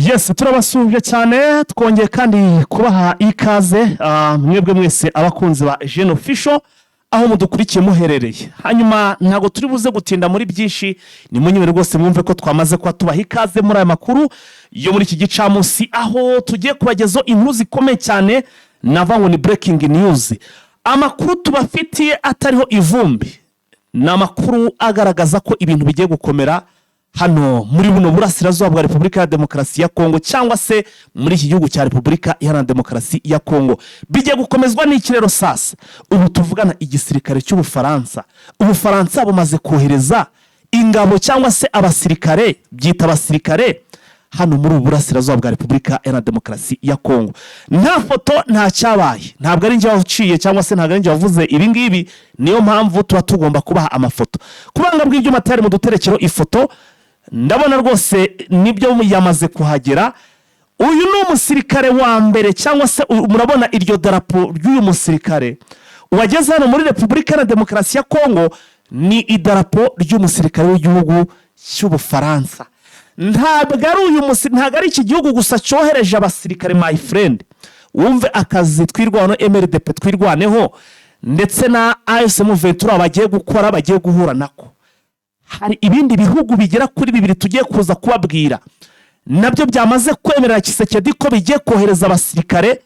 Yes, turabasuhuje cyane, twongeye kandi kubaha ikaze, mwebwe mwese abakunzi ba Jene Official aho mudukurikiye muherereye. Hanyuma ntabwo turi buze gutinda muri byinshi, ni munyure rwose mwumve ko twamaze kuba tubaha ikaze muri aya makuru yo muri iki gicamunsi, aho tugiye kubagezaho inkuru zikomeye cyane. Nava ngo ni breaking news, amakuru tubafitiye atariho ivumbi, ni amakuru agaragaza ko ibintu bigiye gukomera hano muri buno burasirazuba bwa Repubulika ya Demokarasi ya Kongo, cyangwa se muri iki gihugu cya Repubulika Iharanira Demokarasi ya Kongo. Bigiye gukomezwa n'iki rero? Sasa ubu tuvugana, igisirikare cy'Ubufaransa, Ubufaransa bumaze kohereza ingabo cyangwa se abasirikare, byita abasirikare, hano muri ubu burasirazuba bwa Repubulika Iharanira Demokarasi ya Kongo. Nta foto, nta cyabaye, ntabwo ari njye waciye cyangwa se ntabwo ari njye wavuze ibi ngibi. Niyo mpamvu tuba tugomba kubaha amafoto ku banga bw'ibyuma tayari mu duterekero. Ifoto ndabona rwose nibyo, yamaze kuhagera. Uyu ni umusirikare wa mbere, cyangwa se murabona iryo darapo ry'uyu musirikare wageze hano muri Repubulika ya Demokarasi ya Kongo, ni idarapo ry'umusirikare w'igihugu cy'Ubufaransa. Ntabwo ari iki gihugu gusa cyohereje abasirikare, my friend. Wumve akazi Twirwaneho, MRDP Twirwaneho ndetse na AFC M23 bagiye gukora, bagiye guhura nako. Hari ibindi bihugu bigera kuri bibiri tugiye kuza kubabwira, nabyo byamaze kwemerera Tshisekedi ko bigiye kohereza abasirikare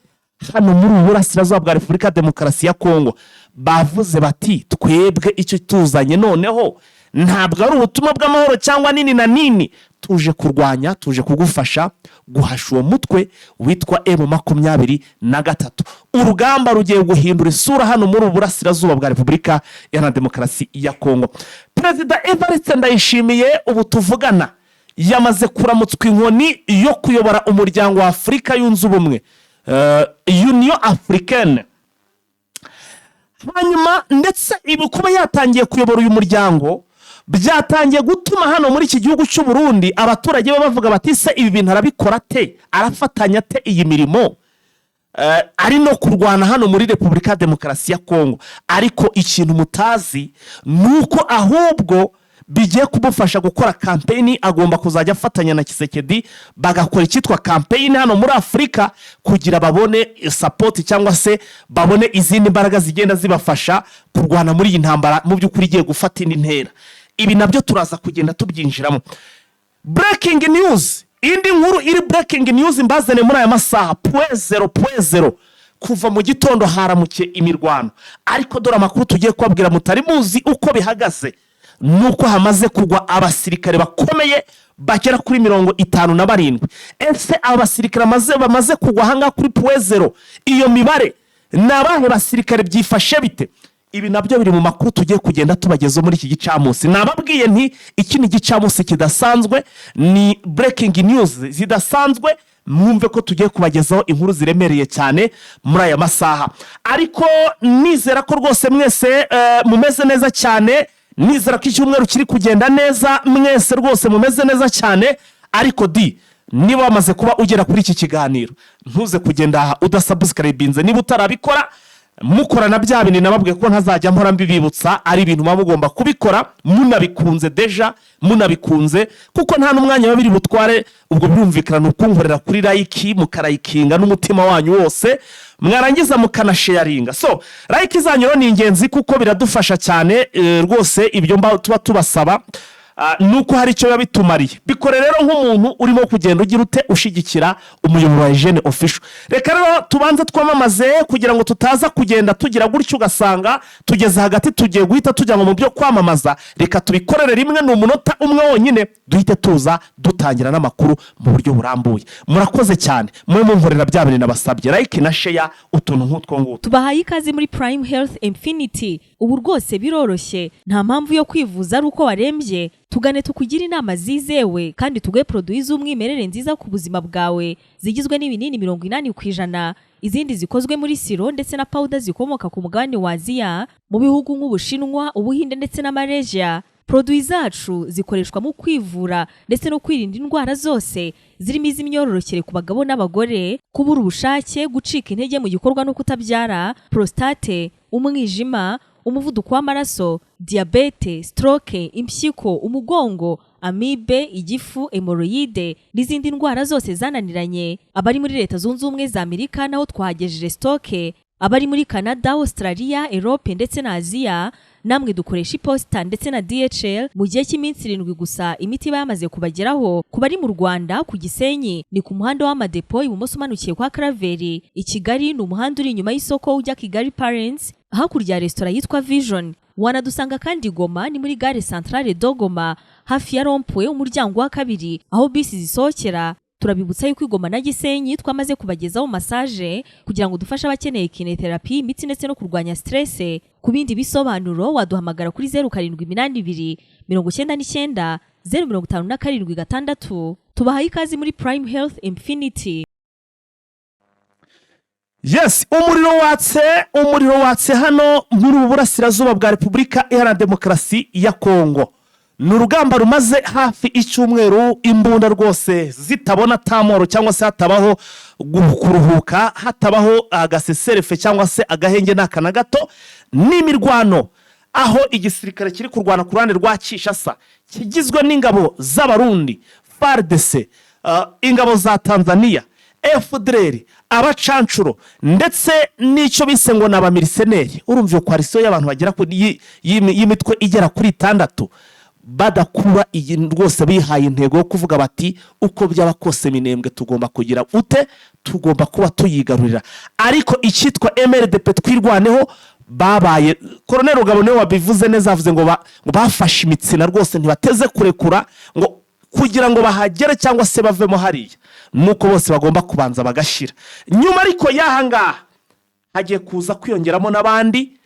hano muri ubu burasirazuba bwa Repubulika ya Demokarasi ya Kongo. Bavuze bati: "Twebwe icyo tuzanye noneho ntabwo ari ubutumwa bw'amahoro cyangwa nini na nini, tuje kurwanya, tuje kugufasha guhasha uwo mutwe witwa M23." Urugamba rugiye guhindura isura hano muri ubu burasirazuba bwa Repubulika Iharanira Demokarasi ya Kongo. Perezida Evariste Ndayishimiye ubu tuvugana yamaze kuramutswa inkoni yo kuyobora Umuryango wa Afurika Yunze Ubumwe, Union Africaine. Hanyuma ndetse ibi kuba yatangiye kuyobora uyu muryango byatangiye gutuma hano muri iki gihugu cy'u Burundi abaturage be bavuga bati: "Se ibi bintu arabikora ate? Arafatanya ate iyi mirimo, ari no kurwana hano muri Repubulika ya Demokarasi ya Kongo?" Ariko ikintu mutazi ni uko ahubwo bigiye kumufasha gukora campaign. Agomba kuzajya afatanya na Tshisekedi bagakora icyitwa campaign hano muri Afurika kugira babone support, cyangwa se babone izindi mbaraga zigenda zibafasha kurwana muri iyi ntambara mu by'ukuri igiye gufata indi ntera. Ibi nabyo turaza kugenda tubyinjiramo. Breaking news, indi nkuru iri breaking news mbazane muri aya masaha, point zero point zero. Kuva mu gitondo haramukiye imirwano, ariko dore amakuru tugiye kubabwira mutari muzi uko bihagaze, ni uko hamaze kugwa abasirikare bakomeye bagera kuri 57. Ese aba basirikare bamaze kugwa ahangaha kuri point zero, iyo mibare ni abahe basirikare? Byifashe bite? Ibi nabyo biri mu makuru tugiye kugenda tubagezaho muri iki gicamunsi. Nababwiye nti iki ni igicamunsi kidasanzwe, ni breaking news zidasanzwe. Mwumve ko tugiye kubagezaho inkuru ziremereye cyane muri aya masaha. Ariko nizera ko rwose mwese mumeze neza cyane, nizera ko icyumweru kiri kugenda neza, mwese rwose mumeze neza cyane. Ariko di niba wamaze kuba ugera kuri iki kiganiro, ntuze kugenda udasubscribinze. Niba utarabikora, mukora na bya bintu nababwiye ko ntazajya mpora mbibibutsa, ari ibintu muba mugomba kubikora munabikunze, déjà munabikunze, kuko nta n'umwanya biba biri butware. Ubwo birumvikana ni ukunkorera kuri like, mukarayikinga n'umutima wanyu wose, mwarangiza mukanasharinga. So like zanyu rero ni ingenzi kuko biradufasha cyane rwose. Ibyo tuba tubasaba ni uko hari icyo biba bitumariye. Bikore rero nk'umuntu urimo kugenda ugira ute, ushyigikira umuyoboro wa Jene Official. Reka rero tubanze twamamaze kugira ngo tutaza kugenda tugira gutyo ugasanga tugeze hagati tugiye guhita tujya ngo mu byo kwamamaza. Reka tubikorere rimwe, ni umunota umwe wonyine, duhite tuza dutangira n'amakuru mu buryo burambuye. Murakoze cyane, mube munkorera bya bintu nabasabye, like na share, utuntu nk'utwo ngutwo. Tubahaye ikaze muri Prime Health Infinity. Ubu rwose biroroshye, nta mpamvu yo kwivuza ari uko warembye. Tugane tukugire inama zizewe kandi tuguhe produits z'umwimerere nziza ku buzima bwawe, zigizwe n'ibinini 80%, izindi zikozwe muri sirop ndetse na powder zikomoka ku mugabane wa Aziya, mu bihugu nk'Ubushinwa, Ubuhinde ndetse na Malaysia. Produits zacu zikoreshwa mu kwivura ndetse no kwirinda indwara zose, zirimo iz'imyororokere ku bagabo n'abagore, kubura ubushake, gucika intege mu gikorwa no kutabyara, prostate, umwijima, umuvuduko w'amaraso, diyabete, stroke, impyiko, umugongo, Amibe, igifu, hémorroïdes n'izindi ndwara zose zananiranye. Abari muri Leta Zunze Ubumwe za Amerika naho twahagejeje stock. Abari muri Canada, Australia, Europe ndetse na Aziya, namwe dukoresha iposita ndetse na DHL. Mu gihe cy'iminsi 7 gusa imiti iba yamaze kubageraho. Ku bari mu Rwanda, ku Gisenyi ni ku muhanda w'Amadepo, ibumoso umanukiye kwa Karaveri. I Kigali ni umuhanda uri inyuma y'isoko ujya Kigali Parents, hakurya ya resitora yitwa Vision. Wanadusanga kandi Goma, ni muri gare Centrale de Goma, hafi ya rond-point, umuryango wa kabiri aho bisi zisohokera. Turabibutsa yuko i Goma na Gisenyi twamaze kubagezaho massage kugira ngo dufashe abakeneye kinésithérapie, imitsi ndetse no kurwanya stress. Ku bindi bisobanuro waduhamagara kuri 0782 99 0576. Tubahaye ikaze muri Prime Health Infinity. Yes, umuriro watse, umuriro watse hano muri ubu burasirazuba bwa Repubulika Iharanira Demokarasi ya Kongo. Ni urugamba rumaze hafi icyumweru, imbunda rwose zitabona tamoro cyangwa se hatabaho kuruhuka, hatabaho agaseserefe cyangwa se agahenge n'aka na gato. N'imirwano aho igisirikare kiri kurwana ku ruhande rwa Kinshasa kigizwe n'ingabo z'Abarundi, FARDC, ingabo za Tanzania, FDLR, abacancuro ndetse n'icyo bise ngo ni aba mercenaires. Urumva iyo coalition y'abantu bagera kuri y'imitwe igera kuri itandatu badakura iyi rwose, bihaye intego yo kuvuga bati: "Uko byaba kose Minembwe tugomba kugira ute? Tugomba kuba tuyigarurira." Ariko icyitwa MRDP Twirwaneho babaye, Koroneri Rugabo niwe wabivuze neza, avuze ngo bafashe imitsina rwose, ntibateze kurekura, ngo kugira ngo bahagere cyangwa se bavemo hariya nuko bose bagomba kubanza bagashira nyuma. Ariko y'aha ngaha hagiye kuza kwiyongeramo n'abandi.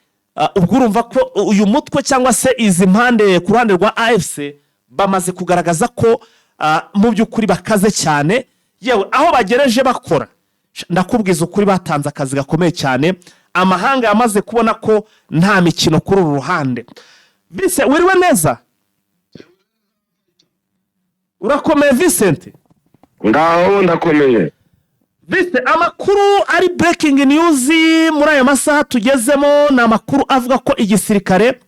Ubwo urumva ko uyu mutwe cyangwa se izi mpande ku ruhande rwa AFC bamaze kugaragaza ko mu by'ukuri bakaze cyane. Yewe, aho bagereje bakora, ndakubwiza ukuri, batanze akazi gakomeye cyane. Amahanga yamaze kubona ko nta mikino kuri uru ruhande. Vincent, wiriwe neza? Urakomeye, Vincent? Ngaho, ndakomeye. Vincent, amakuru ari breaking news muri aya masaha tugezemo ni amakuru avuga ko igisirikare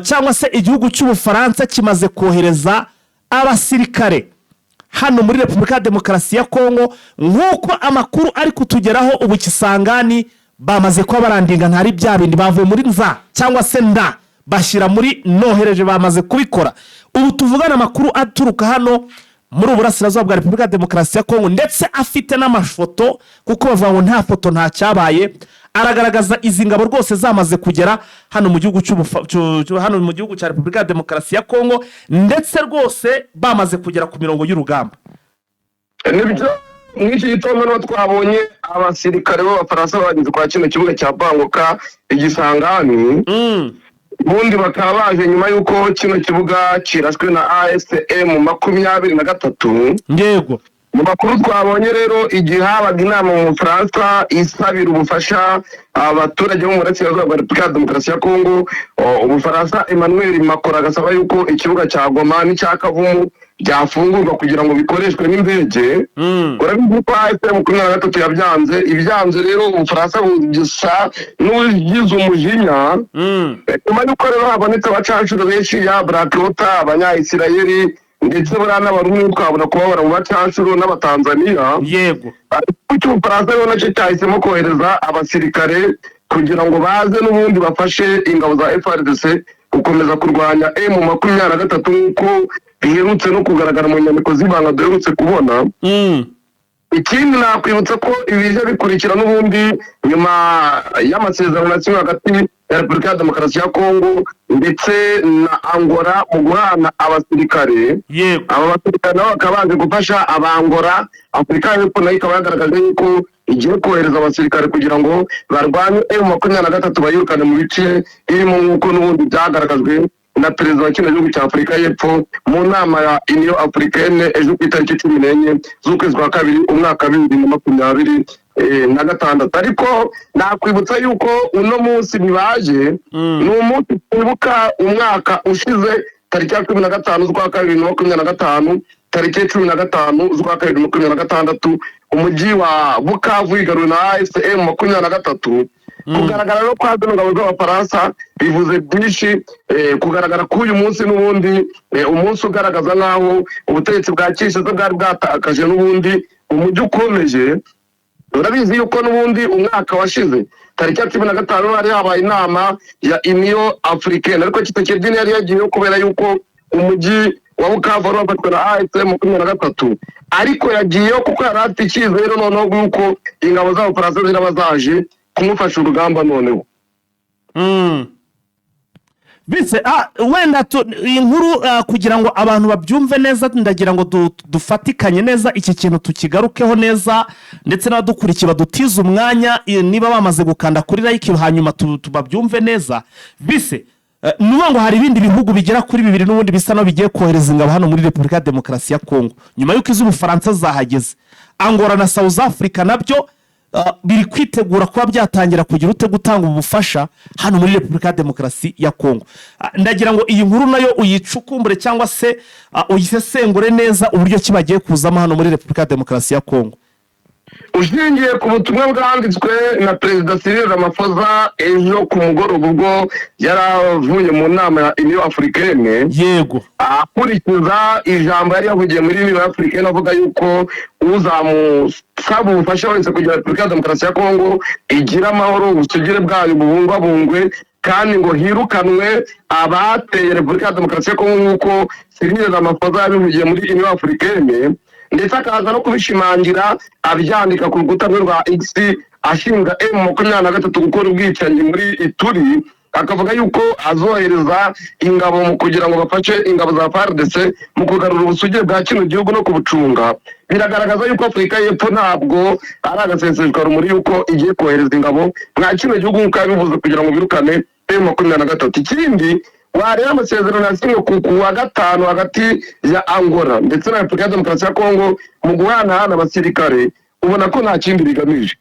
cyangwa se igihugu cy'Ubufaransa kimaze kohereza abasirikare hano muri Repubulika ya Demokarasi ya Kongo. Nk'uko amakuru ari kutugeraho ubu, Kisangani bamaze kuba barandinga, ntari bya bindi bavuye muri nza cyangwa se nda bashyira muri nohereje, bamaze kubikora. Ubu tuvugana, amakuru aturuka hano muri uburasirazuba bwa Repubulika ya Demokarasi ya Kongo, ndetse afite n'amafoto, kuko bavuga ngo nta foto nta cyabaye, aragaragaza izi ngabo rwose zamaze kugera hano mu gihugu hano mu gihugu cya Repubulika ya Demokarasi ya Kongo, ndetse rwose bamaze kugera ku mirongo y'urugamba. Nibyo, muri iki gitondo niho twabonye abasirikare b'Abafaransa bageze kwa kino kibuga cya Bangoka i Kisangani. Ubundi bakaba baje nyuma y'uko kino kibuga kirashwe na AFC M23. Mu makuru twabonye rero, igihe habaga inama mu Bufaransa isabira ubufasha abaturage bo mu burasirazuba bwa Repubulika ya Demokarasi ya Kongo, Ubufaransa, Emmanuel Macron agasaba yuko ikibuga cya Goma n'icya Kavumu byafungurwa kugira ngo bikoreshwe n'indege. Urabizi ko AFC 23 yabyanze. Ibyanze rero, Ubufaransa busa n'ugize umujinya. Nyuma y'uko rero habonetse abacanshuro benshi ya Blackwater, Abanya-Isirayeli, ndetse buriya n'Abarundi twabona kubabara mu bacanshuro, n'Abatanzaniya. Ariko cy'Ubufaransa rero nacyo cyahisemo kohereza abasirikare kugira ngo baze n'ubundi bafashe ingabo za FARDC gukomeza kurwanya M23, nk'uko biherutse no kugaragara mu nyandiko z'ibanga duherutse kubona. Ikindi nakwibutsa ko ibije bikurikira n'ubundi nyuma y'amasezerano yasinywe hagati ya Repubulika ya Demokarasi ya Kongo ndetse na Angola mu guhana abasirikare. Aba basirikare nabo bakaba baje gufasha Abangora. Afurika y'Epfo nayo ikaba yagaragaje yuko igiye kohereza abasirikare kugira ngo barwanye M23, bayirukane mu bice irimo, nk'uko n'ubundi byagaragajwe na perezida wa kino gihugu cya Afurika y'Epfo mu nama ya Union Africaine ejo ku itariki 14 z'ukwezi kwa kabiri, umwaka wa 2026. Ariko nakwibutsa yuko uno munsi ntibaje, ni umunsi twibuka umwaka ushize, tariki ya 15 z'ukwa kabiri 2025. Tariki 15 z'ukwa kabiri 26, umujyi wa Bukavu wigaruriwe na AFC M23. Kugaragara no kwa zino ngabo z'Abafaransa bivuze byinshi. Kugaragara k'uyu munsi n'ubundi, umunsi ugaragaza nk'aho ubutegetsi bwa Kinshasa bwari bwatakaje n'ubundi umujyi ukomeje. Urabizi yuko n'ubundi umwaka washize tariki ya 15 hari habaye inama ya Union Africaine, ariko Tshisekedi yari yagiyeyo kubera yuko umujyi wa Bukavu wari wafashwe na AFC 23, ariko yagiyeyo kuko yari afite icyizere noneho yuko ingabo z'Abafaransa ziraba zaje kumufasha urugamba noneho. Bise wenda iyi nkuru, kugira ngo abantu babyumve neza, ndagira ngo dufatikanye neza iki kintu, tukigarukeho neza, ndetse n'abadukurikiye badutize umwanya, niba bamaze gukanda kuri like, hanyuma tubabyumve neza. Bise ni ukuvuga ngo hari ibindi bihugu bigera kuri bibiri n'ubundi bisa naho bigiye kohereza ingabo hano muri Repubulika ya Demokarasi ya Kongo nyuma y'uko iz'Ubufaransa zahageze. Angola na South Africa nabyo biri kwitegura kuba byatangira kugira ute, gutanga ubufasha hano muri Repubulika ya Demokarasi ya Kongo. Ndagira ngo iyi nkuru nayo uyicukumbure cyangwa se uyisesengure neza, uburyo ki bagiye kuzamo hano muri Repubulika ya Demokarasi ya Kongo. Ushingiye ku butumwa bwanditswe na Perezida Cyril Ramaphosa ejo ku mugoroba ubwo yari avuye mu nama ya Union Africaine, akurikiza ijambo yari yavugiye muri Union Africaine avuga yuko uzamusaba ubufasha wese kugira Repubulika ya Demokarasi ya Kongo igire amahoro, ubusugire bwayo bubungwabungwe, kandi ngo hirukanwe abateye Repubulika ya Demokarasi ya Kongo, nk'uko Cyril Ramaphosa yabivugiye muri Union Africaine, ndetse akaza no kubishimangira abyandika ku rukuta rwe rwa X, ashinga M23 gukora ubwicanyi muri Ituri, akavuga yuko azohereza ingabo mu kugira ngo bafashe ingabo za FARDC mu kugarura ubusugire bwa kino gihugu no kubucunga. Biragaragaza yuko Afurika y'Epfo ntabwo ari agaseseshwa rumuri yuko igiye kohereza ingabo mwa kino gihugu nk'uko yabivuze kugira ngo birukane M23. Ikindi, wareba amasezerano yasinywe ku wa gatanu hagati ya Angola ndetse na Repubulika ya Demokarasi ya Kongo mu guhanahana abasirikare, ubona ko nta kindi bigamije.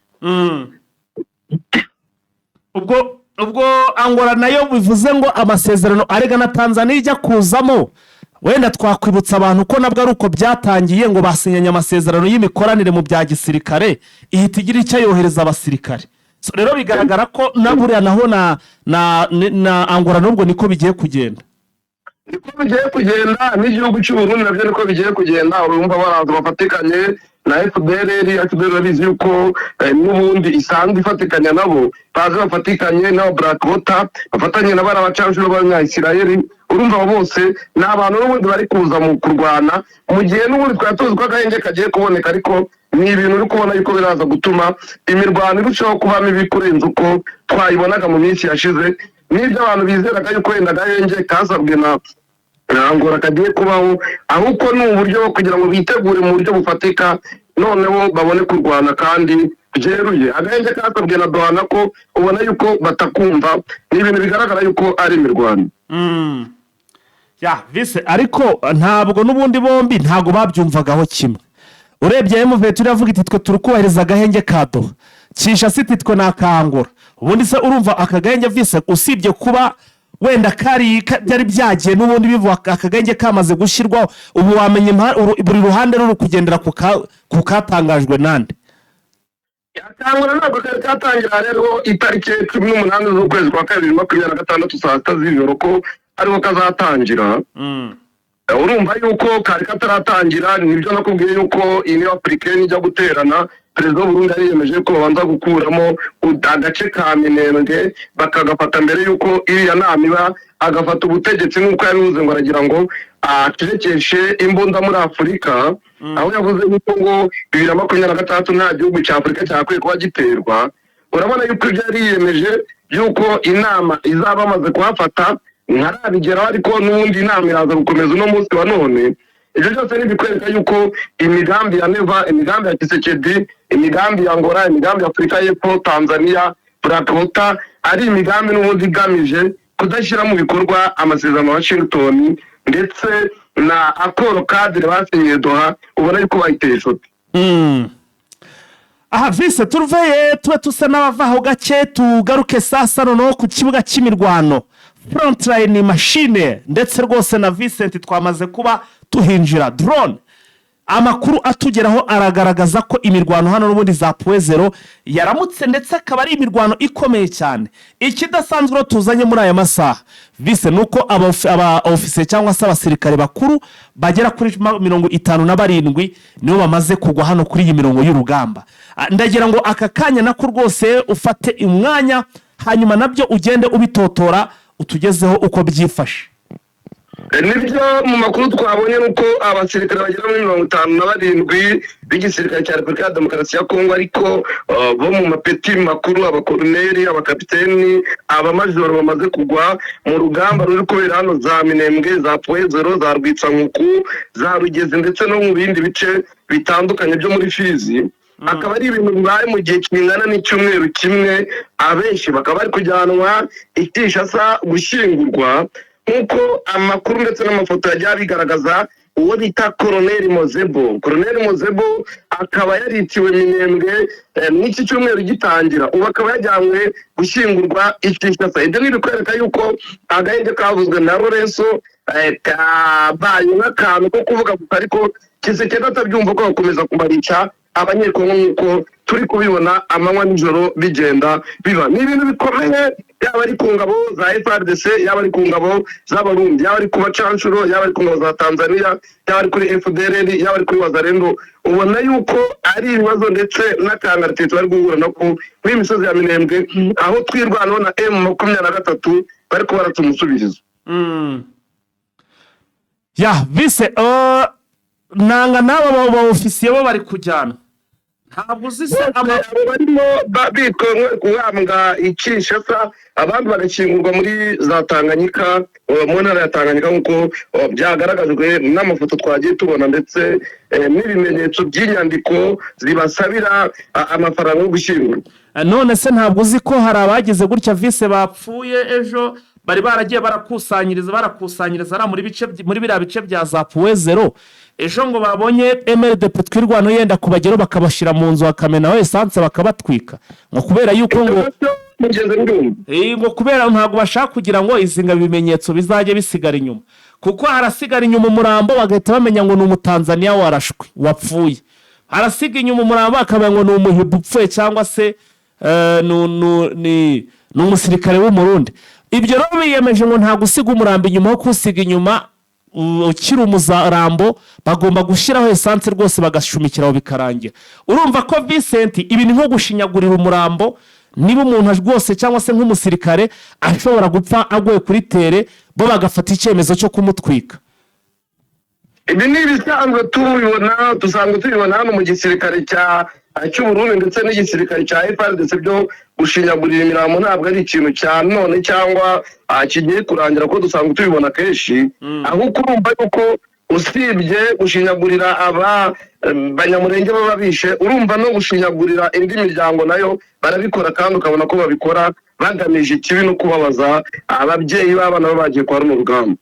Ubwo Angola nayo bivuze ngo amasezerano arega na Tanzania ijya kuzamo. Wenda twakwibutsa abantu ko nabwo ari uko byatangiye, ngo basinyanye amasezerano y'imikoranire mu bya gisirikare, ihita igira icyo yohereza abasirikare. So, rero bigaragara ko na buriya naho na Angola n'ubwo niko bigiye kugenda. Niko bigiye kugenda, n'igihugu cy'u Burundi nabyo niko bigiye kugenda. Urumva baraza bafatikanye na FDLR. FDLR urabizi yuko n'ubundi isanzwe ifatikanya nabo, baze bafatikanye n'aba Black Water, bafatanye na bariya bacanshuro b'Abanyayisirayeli. Urumva abo bose ni abantu n'ubundi bari kuza mu kurwana, mu gihe n'ubundi twari tuzi ko agahenge kagiye kuboneka, ariko ni ibintu uri kubona yuko biraza gutuma imirwano irushaho kuba mibi kurenza uko twayibonaga mu minsi yashize. N'ibyo abantu bizeraga yuko wenda agahenge kasabwe na Angola kagiye kubaho, ahubwo ni uburyo bwo kugira ngo bitegure mu buryo bufatika, noneho babone kurwana kandi byeruye. Agahenge kasabwe na Doha nako ubona yuko batakumva. Ni ibintu bigaragara yuko ari imirwano. Ya vise, ariko ntabwo n'ubundi bombi ntabwo babyumvagaho kimwe. Urebye M23 iravuga iti: "Twe turi kubahiriza agahenge ka Doha." Kinshasa iti: "Twe ni akangura." Ubundi se urumva aka gahenge, vise, usibye kuba wenda kari byari byagiye n'ubundi bivuga aka gahenge kamaze gushyirwaho, ubu wamenya buri ruhande ruri kugendera ku katangajwe nande? Akangura ntabwo kari katangira rero itariki 18 z'ukwezi kwa kabiri 26 saa 6 z'ijoro ko ariho kazatangira. Urumva yuko kari kataratangira. Nibyo nakubwiye yuko Union Africaine ijya guterana, Perezida w'Uburundi yariyemeje ko babanza gukuramo agace ka Minembwe, bakagafata mbere yuko iriya nama iba, agafata ubutegetsi nk'uko yabivuze, ngo aragira ngo acecekeshe imbunda muri Afurika, aho yavuze yuko ngo 2026 nta gihugu cya Afurika cyakwiye kuba giterwa. Urabona yuko ibyo yari yiyemeje yuko inama izaba amaze kuhafata ntarabigeraho, ariko n'ubundi inama iraza gukomeza uno munsi wa none. Ibyo byose ni ibikwereka yuko imigambi ya Neva, imigambi ya Tshisekedi, imigambi ya Angola, imigambi ya Afurika y'Epfo, Tanzania, Black Water, ari imigambi n'ubundi igamije kudashyira mu bikorwa amasezerano ya Washington ndetse na accord cadre basinyiye Doha. Ubona yuko bayiteye ishuti. Aha vise, turuveye tube tusa n'abavaho gake, tugaruke sasa noneho ku kibuga cy'imirwano, frontline machine, ndetse rwose na Vincent twamaze kuba tuhinjira drone. Amakuru atugeraho aragaragaza ko imirwano hano n'ubundi za Point Zéro yaramutse, ndetse akaba ari imirwano ikomeye cyane. Ikidasanzwe rero tuzanye muri aya masaha vise ni uko aba ofisiye cyangwa se abasirikare bakuru bagera kuri 57 nibo bamaze kugwa hano kuri iyi mirongo y'urugamba. Ndagira ngo aka kanya nako rwose ufate umwanya, hanyuma nabyo ugende ubitotora, utugezeho uko byifashe. Nibyo, mu makuru twabonye ni uko abasirikare bagera muri 57 b'igisirikare cya Repubulika ya Demokarasi ya Kongo, ariko bo mu mapeti makuru, abakoroneri, abakapiteni, abamajoro, bamaze kugwa mu rugamba ruri kubera hano za Minembwe, za Point Zéro, za Rwitsankuku, za Rugezi, ndetse no mu bindi bice bitandukanye byo muri Fizi. Akaba ari ibintu bibaye mu gihe kingana n'icyumweru kimwe, abenshi bakaba bari kujyanwa i Kinshasa gushyingurwa, nk'uko amakuru ndetse n'amafoto yagiye abigaragaza. Uwo bita Koroneri Mozebo, Koroneri Mozebo akaba yariciwe Minembwe n'iki cyumweru gitangira, ubu akaba yajyanywe gushyingurwa i Kinshasa. Ibyo ni ibikwereka yuko agahenge kavuzwe na Lorenzo kabaye nk'akantu ko kuvuga gusa, ariko Tshisekedi atabyumva, ko bakomeza kubarisha Abanyekongo nk'uko turi kubibona amanywa nijoro bigenda biba. Ni ibintu bikomeye, yaba ari ku ngabo za FARDC, yaba ari ku ngabo z'Abarundi, yaba ari ku bacanshuro, yaba ari ku ngabo za Tanzania, yaba ari kuri FDLR, yaba ari kuri Wazalendo. Ubona yuko ari ibibazo ndetse n'akangaratete bari guhura nako muri iyi misozi ya Minembwe, aho Twirwanaho na M23 bari kubaratsa umusubirizo. Ya vise nanga n'aba ba ofisiye bo bari kujyana, ntabwo uzi se ama Abo barimo bitwa guhambwa i Kinshasa, abandi bagashyingurwa muri za Tanganyika, mu ntara ya Tanganyika, nk'uko byagaragajwe n'amafoto twagiye tubona, ndetse n'ibimenyetso by'inyandiko zibasabira amafaranga yo gushyingurwa. None se ntabwo uzi ko hari abagize gutya vise bapfuye ejo, bari baragiye barakusanyiriza ari muri bice muri biriya bice bya za Point Zéro, ejo ngo babonye MRDP Twirwano yenda kubageraho, bakabashyira mu nzu, bakamenaho essence, bakabatwika, ngo kubera yuko ngo Mugeze mbyumva. Ngo kubera ntabwo bashaka kugira ngo izi ngabo ibimenyetso bizajye bisigara inyuma, kuko harasigara inyuma umurambo bagahita bamenya ngo ni Umutanzaniya warashwe wapfuye, harasiga inyuma umurambo bakamenya ngo ni umuhibu upfuye, cyangwa se ni umusirikare w'Umurundi. Ibyo rero biyemeje ngo nta gusiga umurambo inyuma, wo kuwusiga inyuma ukiri umurambo bagomba gushyiraho essence rwose, bagashumikiraho bikarangira. Urumva ko Vincent, ibi ni nko gushinyagurira umurambo. Niba umuntu rwose cyangwa se nk'umusirikare ashobora gupfa aguye kuri terrain, bo bagafata icyemezo cyo kumutwika. Ibi ni ibisanzwe tubibona, dusanzwe tubibona hano mu gisirikare cy'Uburundi ndetse n'igisirikare cya FARDC. Byo gushinyagurira imirambo ntabwo ari ikintu cya none cyangwa kigiye kurangira, kuko dusanzwe tubibona kenshi. Ahubwo urumva yuko usibye gushinyagurira aba Banyamurenge baba bishe, urumva no gushinyagurira indi miryango nayo barabikora, kandi ukabona ko babikora bagamije ikibi no kubabaza ababyeyi b'abana baba bagiye kwa runo rugamba.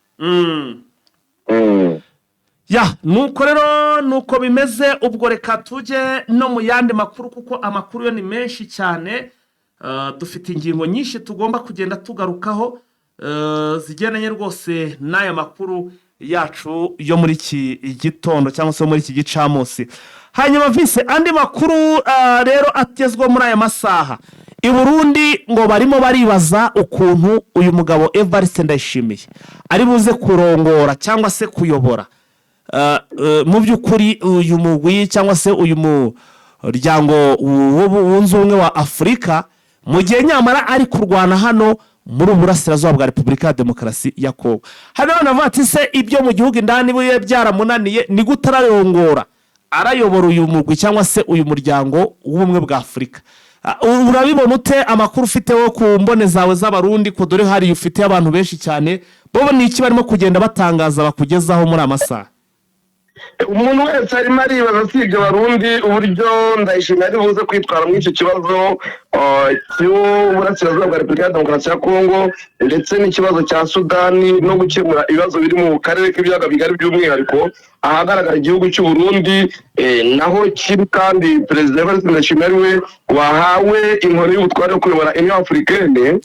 Ya, nuko rero nuko bimeze. Ubwo reka tujye no mu yandi makuru, kuko amakuru yo ni menshi cyane. Dufite ingingo nyinshi tugomba kugenda tugarukaho zigendanye rwose n'aya makuru yacu yo muri iki gitondo cyangwa se muri iki gicamunsi. Hanyuma vise, andi makuru rero agezweho muri aya masaha i Burundi, ngo barimo baribaza ukuntu uyu mugabo Evariste Ndayishimiye ari buze kurongora cyangwa se kuyobora mu by'ukuri uyu mugwi cyangwa se uyu muryango wunze ubumwe wa Afurika, mu gihe nyamara ari kurwana hano muri ubu burasirazuba bwa Repubulika ya Demokarasi ya Kongo. Hano banavuga ati: "Se ibyo mu gihugu indani bibe byaramunaniye, ni gute arayongora, arayobora uyu mugwi cyangwa se uyu muryango w'Ubumwe bwa Afurika?" Urabibona ute, amakuru ufite wo ku mbone zawe z'Abarundi, ko dore hariya ufite abantu benshi cyane, bo ni iki barimo kugenda batangaza bakugezaho muri amasaha? Umuntu wese arimo aribaza, si ibyo Barundi, uburyo Ndayishimiye ari buze kwitwara muri icyo kibazo. cy'uburasirazuba bwa Repubulika ya Demokarasi ya Kongo, ndetse n'ikibazo cya Sudani, no gukemura ibibazo biri mu karere k'Ibiyaga Bigari, by'umwihariko ahagaragara igihugu cy'u Burundi, naho kiri kandi Perezida Evariste Ndayishimiye ari we wahawe inkoni y'ubutware yo kuyobora Union Africaine.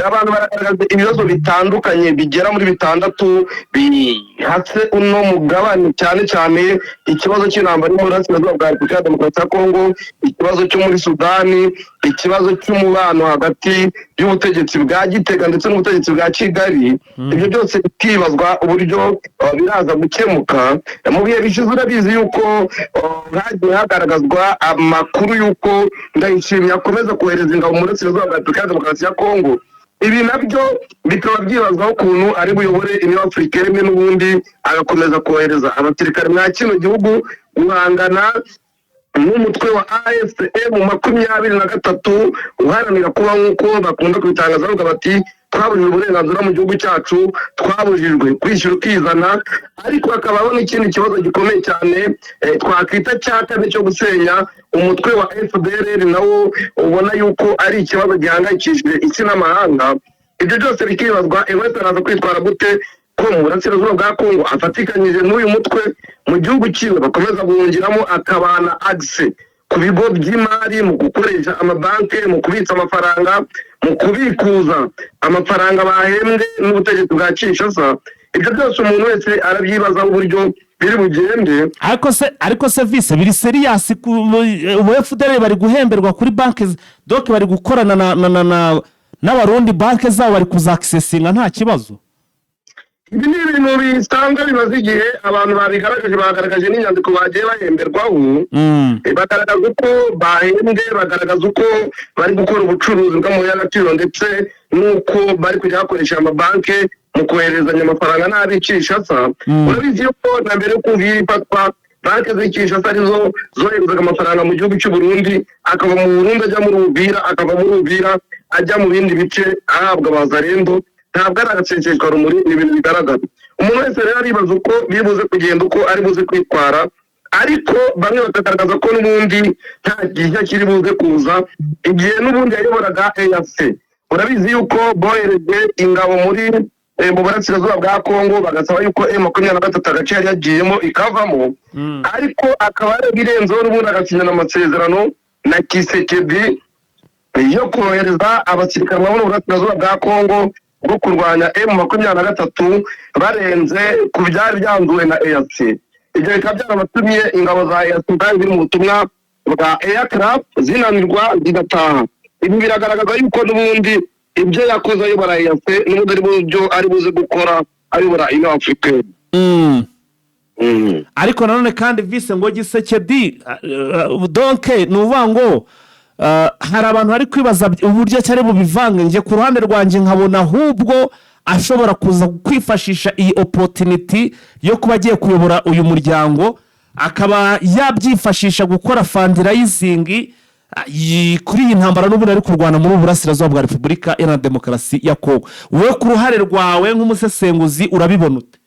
Abantu baragaragaza ibibazo bitandukanye bigera muri bitandatu bihatse uno mugabane, cyane cyane ikibazo cy'intambara yo mu burasirazuba bwa Repubulika ya Demokarasi ya Kongo, ikibazo cyo muri Sudani, ikibazo cy'umubano hagati y'ubutegetsi bwa Gitega ndetse n'ubutegetsi bwa Kigali. Ibyo byose bikibazwa uburyo biraza gukemuka. Mu bihe bishize, urabizi yuko hagiye hagaragazwa amakuru y'uko Ndayishimiye akomeza kohereza ingabo mu burasirazuba bwa Repubulika ya Demokarasi ya Kongo. Ibi nabyo bikaba byibazwaho ukuntu ari buyobore Union Africaine n'ubundi agakomeza kohereza abasirikare mwa kino gihugu guhangana n'umutwe wa AFC M23 uharanira kuba, nk'uko bakunda kubitangaza bavuga bati: "Twabujijwe uburenganzira mu gihugu cyacu, twabujijwe kwishyura ukizana." Ariko hakabaho n'ikindi kibazo gikomeye cyane, twakwita cya kane, cyo gusenya umutwe wa FDLR, nawo ubona yuko ari ikibazo gihangayikishije isi n'amahanga. Ibyo byose bikibazwa: Evariste araza kwitwara gute ko mu burasirazuba bwa Kongo afatikanyije n'uyu mutwe, mu gihugu cyiwe bakomeza guhungiramo, akabana accès ku bigo by'imari mu gukoresha amabanki, mu kubitsa amafaranga, mu kubikuza amafaranga bahembwe n'ubutegetsi bwa Kinshasa? Ibyo byose umuntu wese arabyibazaho uburyo biri bugende. Ariko se vise, biri serious? Ubu FDLR bari guhemberwa kuri banki, donc bari gukorana na n'Abarundi, banki zabo bari kuzakisesinga nta kibazo? Ibi ni ibintu bisanzwe bimaze igihe. Abantu babigaragaje, bagaragaje n'inyandiko bagiye bahemberwaho. Bagaragaza uko bahembwe, bagaragaza uko bari gukora ubucuruzi bw'amabuye y'agaciro, ndetse n'uko bari kujya bakoresha amabanki mu koherezanya amafaranga n'ab'i Kinshasa. Urabizi yuko na mbere y'uko Uvira ifatwa, banki z'i Kinshasa arizo zoherezaga amafaranga mu gihugu cy'u Burundi, akava mu Burundi ajya muri Uvira, akava muri Uvira ajya mu bindi bice ahabwa Bazarendo. Ntabwo ari agaseseshwarumuri, ni ibintu bigaragara. Umuntu wese rero aribaza uko biri buze kugenda, uko ari buze kwitwara, ariko bamwe bakagaragaza ko n'ubundi nta gishya kiri buze kuza. Igihe n'ubundi yayoboraga EAC, urabizi yuko bohereje ingabo muri mu burasirazuba bwa Kongo, bagasaba yuko M23 agace yari yagiyemo ikavamo, ariko akaba yarabirenzeho n'ubundi agasinyana amasezerano na Tshisekedi yo kohereza abasirikare bo mu burasirazuba bwa Kongo bwo kurwanya M23, barenze ku byari byanzuwe na EAC. Ibyo bikaba byarabatumye ingabo za EAC zari ziri mu butumwa bwa EACRF zinanirwa zigataha. Ibi biragaragaza yuko n'ubundi ibyo yakoze ayobora EAC n'ubundi ari byo ari buze gukora ayobora Union Africaine. Ariko nanone kandi, vise, ngo Tshisekedi, donc ni ukuvuga ngo hari abantu bari kwibaza uburyo cyari bubivange. Njye ku ruhande rwanjye nkabona ahubwo ashobora kuza kwifashisha iyi opportunity yo kuba agiye kuyobora uyu muryango, akaba yabyifashisha gukora fundraising kuri iyi ntambara n'ubundi ari kurwana muri ubu burasirazuba bwa Repubulika Iharanira Demokarasi ya Kongo. Wowe ku ruhare rwawe nk'umusesenguzi urabibona ute?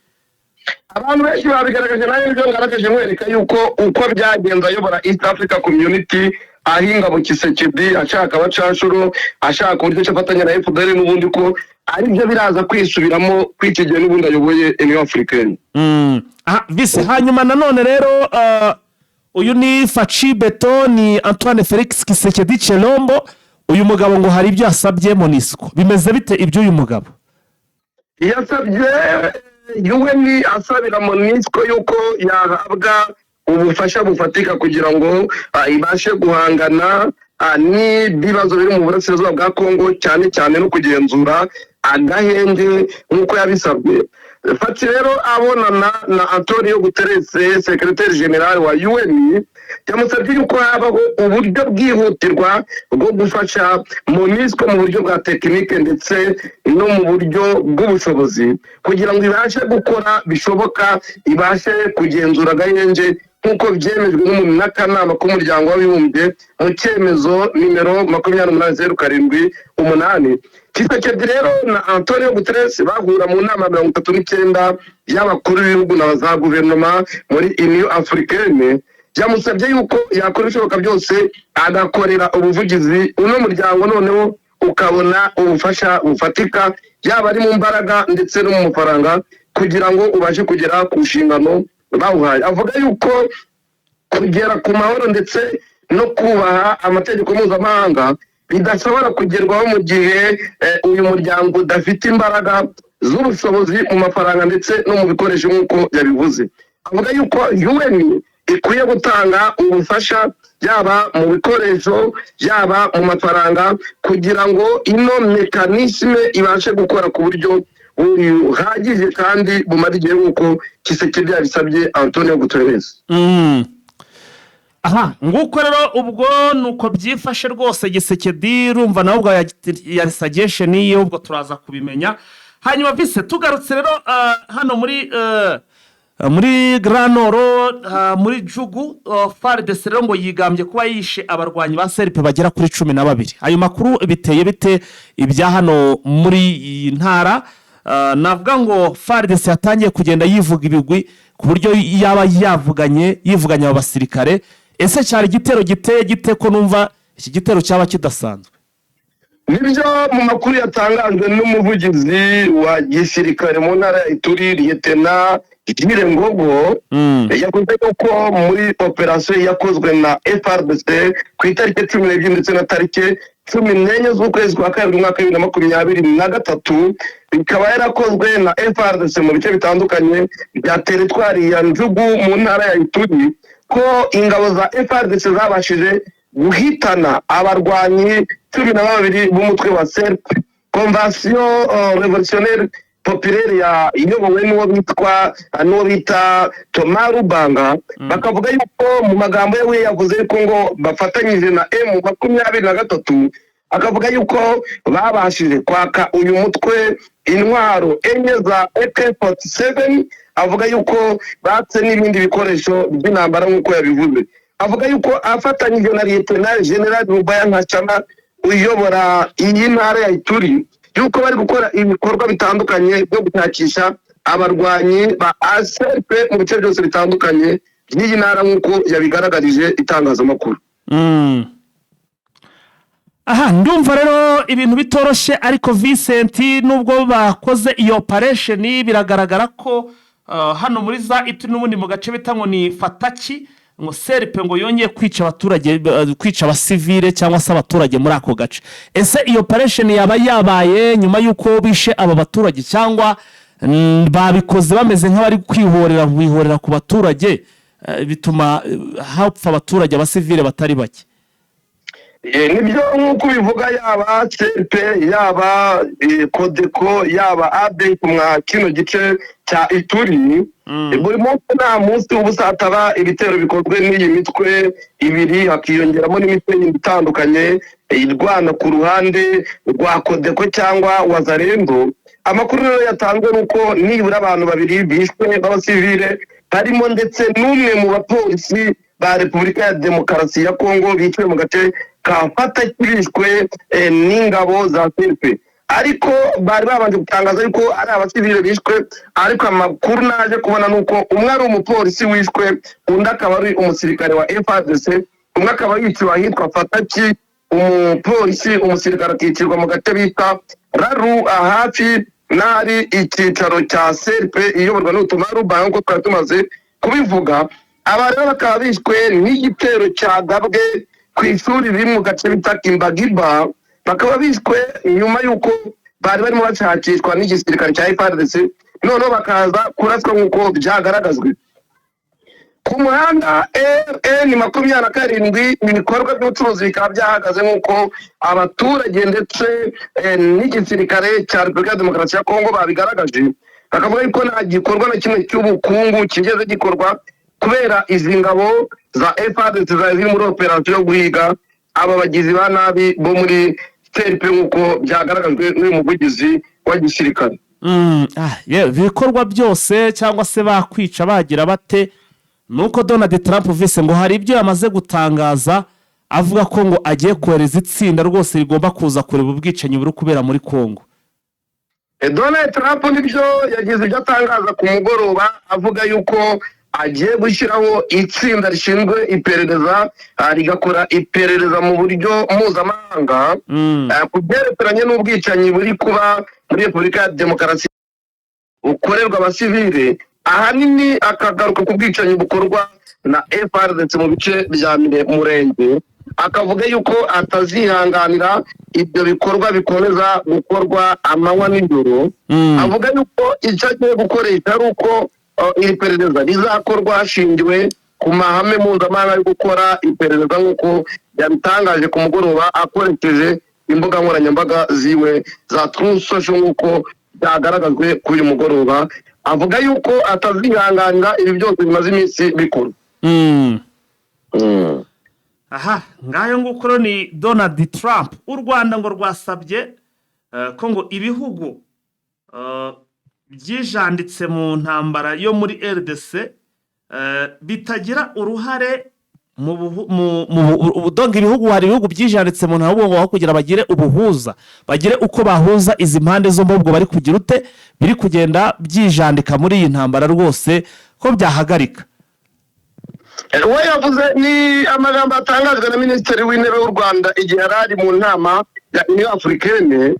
Abantu benshi babigaragaje, nawe nibyo ngaragaje, nkwereka yuko uko byagenze ayobora East Africa Community, ahinga mu Tshisekedi ashaka abacanshuro, ashaka uburyo ki afatanya na FDLR, n'ubundi ko aribyo biraza kwisubiramo kuri iki gihe n'ubundi ayoboye Union Africaine. Aha, vise, hanyuma nanone rero uyu ni Fatshi Béton, ni Antoine Felix Tshisekedi Tshilombo. Uyu mugabo ngo hari ibyo yasabye MONUSCO. Bimeze bite iby'uyu mugabo? Yasabye UN, asabira MONUSCO yuko yahabwa ubufasha bufatika kugira ngo ibashe guhangana n'ibibazo biri mu burasirazuba bwa Kongo, cyane cyane no kugenzura agahenge nk'uko yabisabwe. Fatshi rero abonana na Antonio Guterres, secrétaire général wa UN, yamusabye yuko habaho uburyo bwihutirwa bwo gufasha MONUSCO mu buryo bwa tekinike ndetse no mu buryo bw'ubushobozi, kugira ngo ibashe gukora bishoboka, ibashe kugenzura agahenge nk'uko byemejwe n'akanama k'Umuryango w'Abibumbye mu cyemezo nimero 28078. Tshisekedi rero na Antonio Guterres bahura mu nama 39 y'abakuru b'ibihugu na za guverinoma muri Union Africaine. Yamusabye yuko yakora ibishoboka byose agakorera ubuvugizi uno muryango, noneho ukabona ubufasha bufatika, yaba ari mu mbaraga ndetse no mu mafaranga, kugira ngo ubashe kugera ku nshingano bawuhaye. Avuga yuko kugera ku mahoro ndetse no kubaha amategeko mpuzamahanga bidashobora kugerwaho mu gihe uyu muryango udafite imbaraga z'ubushobozi mu mafaranga ndetse no mu bikoresho, nk'uko yabivuze. Avuga yuko UN ikwiye gutanga ubufasha, yaba mu bikoresho, yaba mu mafaranga, kugira ngo ino mécanisme ibashe gukora ku buryo buhagije kandi bumara igihe, nk'uko Tshisekedi yabisabye Antonio Guterres. Aha nguko rero, ubwo ni uko byifashe rwose. Tshisekedi urumva nawe ubwo yari suggestion ye, ubwo turaza kubimenya. Hanyuma vise tugarutse rero hano muri Grand Nord, muri Djugu, FARDC rero ngo yigambye kuba yishe abarwanyi ba CRP bagera kuri 12. Ayo makuru biteye bite ibya hano muri iyi ntara? Navuga ngo FARDC yatangiye kugenda yivuga ibigwi ku buryo yaba yavuganye yivuganye aba basirikare. Ese cyari igitero giteye gite, ko numva iki gitero cyaba kidasanzwe? Nibyo, mu makuru yatangajwe n'umuvugizi wa gisirikare mu ntara ya Ituri, Liyetena Jules Ngogo, yavuze yuko muri operasiyo yakozwe na FARDC ku itariki 12 ndetse na tariki 14 z'ukwezi kwa kabiri umwaka wa 2023, bikaba yarakozwe na FARDC mu bice bitandukanye bya teritwari ya Djugu mu ntara ya Ituri, ko ingabo za FARDC zabashije guhitana abarwanyi 12 b'umutwe wa CRP, Convention Révolutionnaire Populaire, ya iyobowe n'uwo bita Thomas Lubanga. Bakavuga yuko mu magambo ye yavuze yuko ngo bafatanyije na M23, akavuga yuko babashije kwaka uyu mutwe intwaro enye za AK-47. Avuga yuko batse n'ibindi bikoresho by'intambara nk'uko yabivuze. Avuga yuko afatanyije na Lieutenant General Rubaya Nkashama uyobora iyi ntara ya Ituri, yuko bari gukora ibikorwa bitandukanye byo gushakisha abarwanyi ba ACRP mu bice byose bitandukanye by'iyi ntara, nk'uko yabigaragarije itangazamakuru. Aha ndumva rero ibintu bitoroshye, ariko Vincent, nubwo bakoze iyo operation, biragaragara ko hano muri za Ituri n'ubundi mu gace bita ngo ni Fataki, ngo CRP ngo yongeye kwica abaturage, kwica abasivile cyangwa se abaturage muri ako gace. Ese iyo operation yaba yabaye nyuma y'uko bishe aba baturage, cyangwa babikoze bameze nk'abari kwihorera, bihorera ku baturage, bituma hapfa abaturage, abasivile batari bake? Nibyo, nk'uko ubivuga, yaba CRP, yaba CODECO, yaba ADF mwa kino gice cya Ituri, buri munsi nta munsi uba hataba ibitero bikozwe n'iyi mitwe ibiri, hakiyongeramo n'imitwe yindi itandukanye irwana ku ruhande rwa CODECO cyangwa Wazalendo. Amakuru rero yatanzwe ni uko nibura abantu babiri bishwe b'abasivile, harimo ndetse n'umwe mu bapolisi ba Repubulika ya Demokarasi ya Kongo biciwe mu gace ka Fataki, bishwe n'ingabo za CRP. Ariko bari babanje gutangaza yuko ari abasivile bishwe, ariko amakuru naje kubona ni uko umwe ari umupolisi wishwe, undi akaba ari umusirikare wa FARDC. Umwe akaba yiciwe ahitwa Fataki, umupolisi, umusirikare akicirwa mu gace bita Raru, hafi n'ahari icyicaro cya CRP iyoborwa n'ubutumwa Rubanga, nk'uko twari tumaze kubivuga. Aba rero bakaba bishwe n'igitero cyagabwe ku ishuri riri mu gace bita Kimbagiba, bakaba bishwe nyuma y'uko bari barimo bashakishwa n'igisirikare cya FARDC, noneho bakaza kuraswa nk'uko byagaragajwe. Ku muhanda RN 27 ibikorwa by'ubucuruzi bikaba byahagaze, nk'uko abaturage ndetse n'igisirikare cya Repubulika ya Demokarasi ya Kongo babigaragaje, bakavuga yuko nta gikorwa na kimwe cy'ubukungu kigeze gikorwa kubera izi ngabo za FARDC zari ziri muri operasiyo yo guhiga aba bagizi ba nabi bo muri CRP, nk'uko byagaragajwe n'uyu muvugizi wa gisirikare. Ibikorwa byose cyangwa se bakwica bagira bate, nuko Donald Trump vise ngo hari ibyo yamaze gutangaza, avuga ko ngo agiye kohereza itsinda rwose rigomba kuza kureba ubwicanyi buri kubera muri Kongo. Donald Trump nibyo, yagize ibyo atangaza ku mugoroba, avuga yuko agiye gushyiraho itsinda rishinzwe iperereza, rigakora iperereza mu buryo mpuzamahanga ku byerekeranye n'ubwicanyi buri kuba muri Repubulika ya Demokarasi bukorerwa abasivile, ahanini akagaruka ku bwicanyi bukorwa na FARDC mu bice bya Murenge, akavuga yuko atazihanganira ibyo bikorwa bikomeza gukorwa amanywa n'ijoro. Avuga yuko icyo agiye gukoresha ari uko iri perereza rizakorwa hashingiwe ku mahame mpuzamahanga yo gukora iperereza, nk'uko yabitangaje ku mugoroba akoresheje imbuga nkoranyambaga ziwe za Truth Social, nk'uko byagaragajwe kuri uyu mugoroba. Avuga yuko atazihanganira ibi byose bimaze iminsi bikorwa. Aha ngayo nguko rero ni Donald Trump. U Rwanda ngo rwasabye ko ngo ibihugu byijanditse mu ntambara yo muri RDC bitagira uruhare mu buhu- mu mu bu- donc ibihugu, hari ibihugu byijanditse mu ntambara, ahubwo ngo aho kugira bagire ubuhuza, bagire uko bahuza izi mpande zombi, ahubwo bari kugira ute, biri kugenda byijandika muri iyi ntambara rwose ko byahagarika. We yavuze ni amagambo atangajwe na Minisitiri w'Intebe w'u Rwanda igihe yari ari mu nama ya Union Africaine.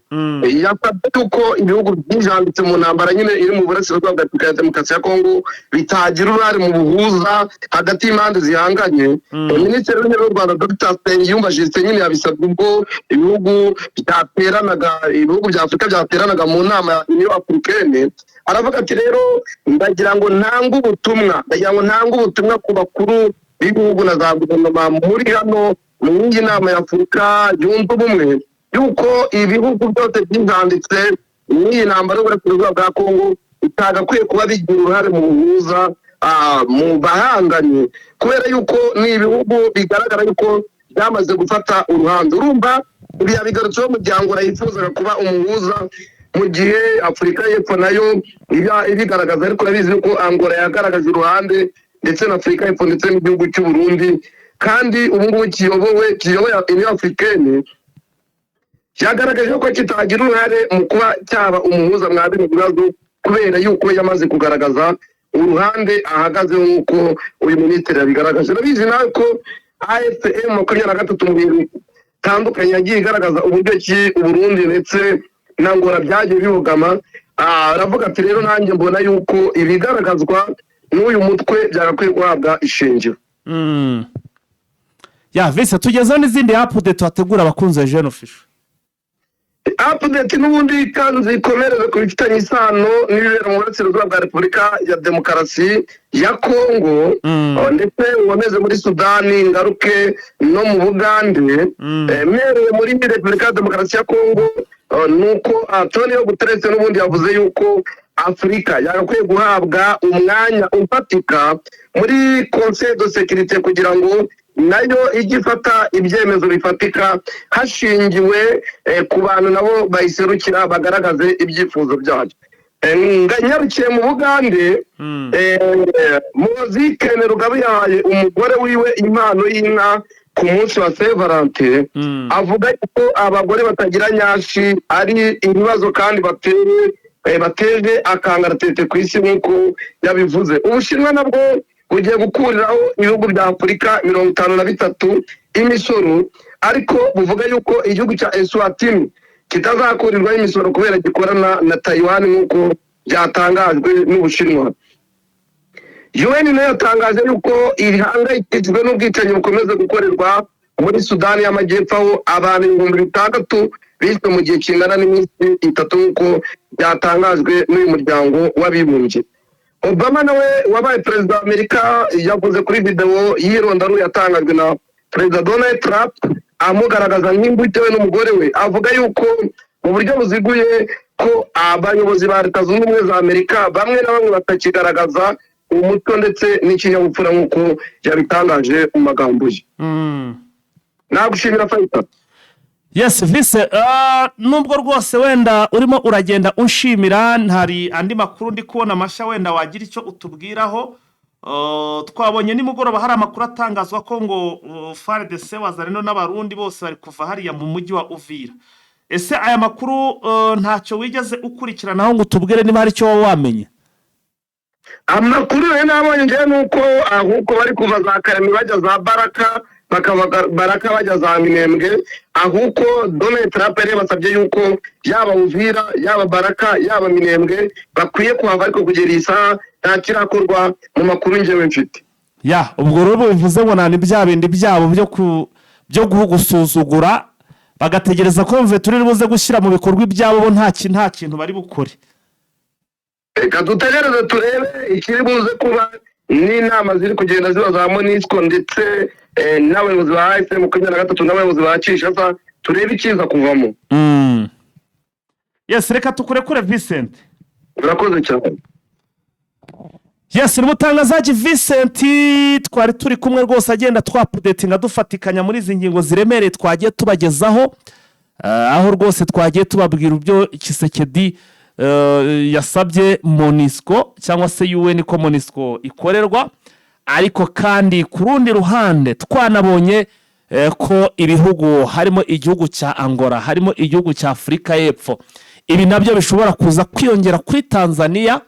Yasabye yuko ibihugu byijanditse mu ntambara nyine iri mu burasirazuba bwa Repubulika ya Demokarasi ya Kongo bitagira uruhare mu buhuza hagati y'impande zihanganye. Minisitiri w'Intebe w'u Rwanda, Dr Nsengiyumva Justin, nyine yabisabye ubwo ibihugu bya Afurika byateranaga mu nama ya Union Africaine. Aravuga ati: "Rero ndagira ngo ntange ubutumwa ku bakuru b'ibihugu na za guverinoma muri hano mu iyi nama ya Afurika Yunze Ubumwe, yuko ibihugu byose byijanditse n'iyi ntambara y'uburasirazuba bwa Kongo bitagakwiye kuba bigira uruhare mu buhuza mu bahanganye, kubera yuko ni ibihugu bigaragara yuko byamaze gufata uruhande." Urumva ibi yabigarutseho mu gihe Angola yifuzaga kuba umuhuza, mu gihe Afurika y'Epfo nayo iba ibigaragaza. Ariko urabizi yuko Angola yagaragaje uruhande, ndetse na Afurika y'Epfo, ndetse n'igihugu cy'u Burundi, kandi ubu ngubu kiyoboye Union Africaine, cyagaragaje ko kitagira uruhare mu kuba cyaba umuhuza mwa bino bibazo, kubera yuko yamaze kugaragaza uruhande ahagazeho, nk'uko uyu minisitiri yabigaragaje. Urabizi nawe ko AFC M23 mu bintu bitandukanye yagiye igaragaza uburyo ki Uburundi ndetse na Angola byagiye bibogama. Aravuga ati: "Rero nanjye mbona yuko ibigaragazwa n'uyu mutwe byagakwiye guhabwa ishingiro." Ya vise tugezeho n'izindi update tuhategura abakunzi ba Jeune Official. Update n'ubundi kandi zikomereze ku bifitanye isano n'ibibera mu burasirazuba bwa Repubulika ya Demokarasi ya Kongo, ndetse nkomeze muri Sudani, ngaruke no mu Bugande. Mpereye muri Repubulika ya Demokarasi ya Kongo, ni uko Antonio Guterres n'ubundi yavuze yuko Afurika yagakwiye guhabwa umwanya ufatika muri Conseil de Sécurité, kugira ngo nayo ijye ifata ibyemezo bifatika hashingiwe ku bantu nabo bayiserukira, bagaragaze ibyifuzo byayo. Nyarukiye mu Bugande, Muhoozi Kainerugaba yahaye umugore wiwe impano y'inka ku munsi wa Saint Valentin, avuga ko abagore batagira nyashi ari ibibazo kandi bateje akangaratete ku isi, nk'uko yabivuze. Ubushinwa nabwo bugiye gukuriraho ibihugu bya Afurika 53 imisoro, ariko buvuga yuko igihugu cya Eswatini kitazakurirwaho imisoro kubera gikorana na Taiwan, nk'uko byatangajwe n'Ubushinwa. UN nayo yatangaje yuko ihangayikishijwe n'ubwicanyi bukomeza gukorerwa muri Sudani y'Amajyepfo, aho abantu 6000 bishwe mu gihe kingana n'iminsi 3, nk'uko byatangajwe n'uyu Muryango w'Abibumbye. Obama nawe wabaye perezida wa Amerika yavuze kuri videwo y'irondaruhu yatangajwe na Perezida Donald Trump amugaragaza nk'imbuto we n'umugore we, avuga yuko mu buryo buziguye ko abayobozi ba Leta Zunze Ubumwe za Amerika bamwe na bamwe batakigaragaza umuco ndetse n'ikinyabupfura, nk'uko yabitangaje mu magambo ye. Nagushimira, Fayita. Yes vise, nubwo rwose wenda urimo uragenda unshimira, hari andi makuru ndi kubona amashya wenda wagira icyo utubwiraho. Twabonye nimugoroba hari amakuru atangazwa ko ngo FARDC, Wazalendo n'Abarundi bose bari kuva hariya mu mujyi wa Uvira. Ese aya makuru ntacyo wigeze ukurikiranaho ngo utubwire niba hari icyo waba wamenye? Amakuru rero nabonye njyewe ni uko ahubwo bari kuva za Karemi bajya za Baraka, bakava Baraka bajya za Minembwe, ahubwo Donald Trump yari yabasabye yuko yaba Uvira, yaba Baraka, yaba Minembwe bakwiye kuhava, ariko kugera iyi saha nta kirakorwa mu makuru njyewe mfite. Ya, ubwo rero bivuze ngo nta bya bindi byabo byo gusuzugura, bagategereza ko mve turi buze gushyira mu bikorwa ibyabo, bo nta kintu bari bukore. Reka dutegereze turebe ikiri buze kuba n'inama ziri kugenda ziba za MONUSCO ndetse n'abayobozi ba AFC 23 n'abayobozi ba Kinshasa, turebe ikiza kuvamo. Yes, reka tukurekure, Vincent. Urakoze cyane. Yes, ni umutangazaji Vincent twari turi kumwe rwose, agenda twa-updatinga, dufatikanya muri izi ngingo ziremereye twagiye tubagezaho, aho rwose twagiye tubabwira ibyo Tshisekedi yasabye MONUSCO cyangwa se UN ko MONUSCO ikorerwa. Ariko kandi ku rundi ruhande twanabonye ko ibihugu harimo igihugu cya Angola, harimo igihugu cya Afurika y'Epfo, ibi nabyo bishobora kuza kwiyongera kuri Tanzania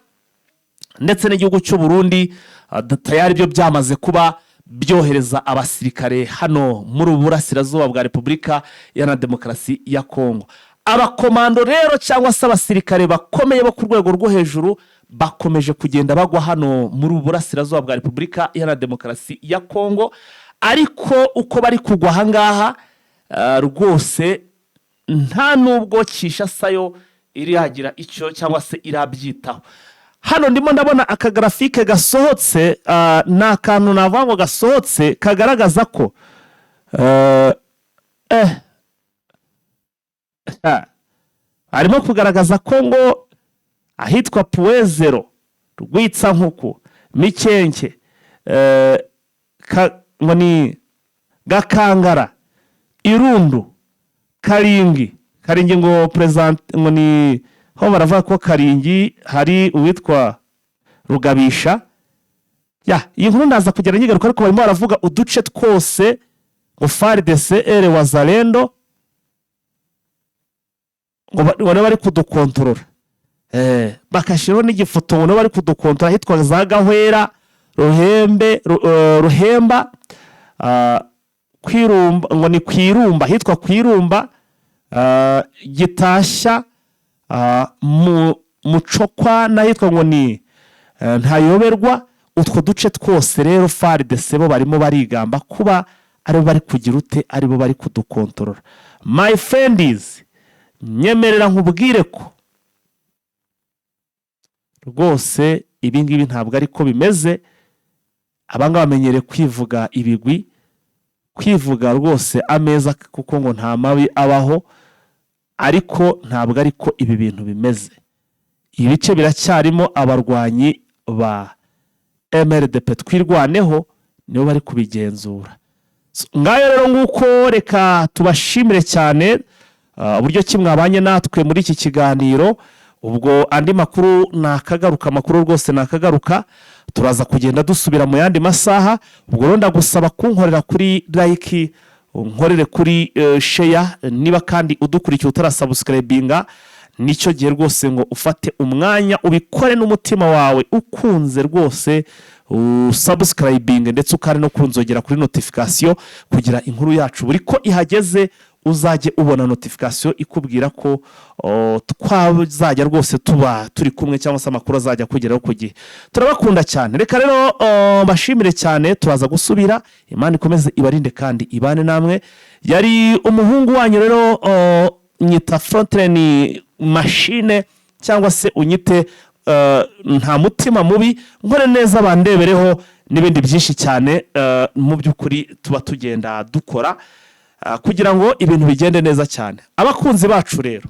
ndetse n'igihugu cy'u Burundi, tayari byo byamaze kuba byohereza abasirikare hano muri ubu burasirazuba bwa Repubulika Iharanira Demokarasi ya Kongo. Abakomando rero cyangwa se abasirikare bakomeye bo ku rwego rwo hejuru bakomeje kugenda bagwa hano muri ubu burasirazuba bwa Repubulika Iharanira Demokarasi ya Kongo. Ariko uko bari kugwa ahangaha, rwose nta nubwo Kinshasa yo iragira icyo cyangwa se irabyitaho. Hano ndimo ndabona akagraphique gasohotse, ni akantu navuga ngo gasohotse kagaragaza ko harimo kugaragaza ko ngo ahitwa Point Zéro, Rwitsankuku, Mikenke, ngo ni Gakangara, Irundu, Karingi. Karingi ngo perezida ngo ni ho baravuga ko Karingi hari uwitwa Rugabisha. Ya, iyi nkuru ndaza kugera nyigaruka, ariko barimo baravuga uduce twose ngo FARDC et Wazalendo ngo bari kudukontorora, bagashyiraho n'igifoto ngo nabo bari kudukontorora ahitwa za Gahwera, Ruhembe, Ruhemba, Kwirumba, ngo ni Kwirumba, ahitwa Kwirumba, Gitashya, mu Mucokwa n'ahitwa ngo ni Ntayoberwa. Utwo duce twose rero FARDC bo barimo barigamba kuba aribo bari kugira ute, aribo bari kudukontorora. My friends, nyemerera nkubwire ko rwose ibi ngibi ntabwo ariko bimeze. Abangaba bamenyereye kwivuga ibigwi, kwivuga rwose ameza, kuko ngo nta mabi abaho, ariko ntabwo ariko ibi bintu bimeze. Ibice biracyarimo abarwanyi ba MRDP Twirwaneho, nibo bari kubigenzura. So, ngayo rero nguko, reka tubashimire cyane uburyo ki mwabanye natwe muri iki kiganiro. Ubwo andi makuru nakagaruka, amakuru rwose nakagaruka, turaza kugenda dusubira mu yandi masaha. Ubwo rero ndagusaba kunkorera kuri like, unkorere kuri share. Niba kandi udukurikiye utarasubscribinga, nicyo gihe rwose ngo ufate umwanya ubikore n'umutima wawe ukunze rwose, usubscribinge ndetse ukari no kunzogera kuri notification, kugira inkuru yacu buri ko ihageze uzajye ubona notification ikubwira ko twazajya rwose tuba turi kumwe, cyangwa se amakuru azajya akugeraho ku gihe. Turabakunda cyane. Reka rero mbashimire cyane, turaza gusubira. Imana ikomeze ibarinde kandi ibane namwe. Yari umuhungu wanyu rero, nyita frontline machine cyangwa se unyite nta mutima mubi, nkore neza bandebereho n'ibindi byinshi cyane. Mu by'ukuri tuba tugenda dukora kugira ngo ibintu bigende neza cyane. Abakunzi bacu rero,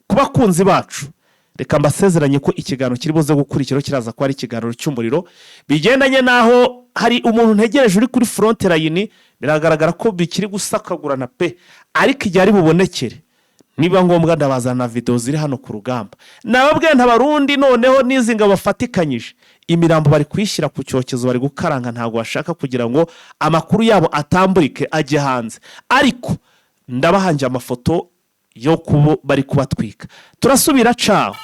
ku bakunzi bacu, reka mbasezeranye ko ikiganiro kiri buze gukurikiraho kiraza kuba ari ikiganiro cy'umuriro, bigendanye n'aho hari umuntu ntegereje uri kuri front line. Biragaragara ko bikiri gusakagurana pe, ariko igihe ari bubonekere niba ngombwa ndabazana videwo ziri hano ku rugamba. Nababwiye ntabarundi noneho n'izi ngabo bafatikanyije, imirambo bari kuyishyira ku cyokezo, bari gukaranga, ntabwo bashaka kugira ngo amakuru yabo atamburike ajye hanze, ariko ndabahangiye amafoto yo kubo bari kubatwika. Turasubira, caho.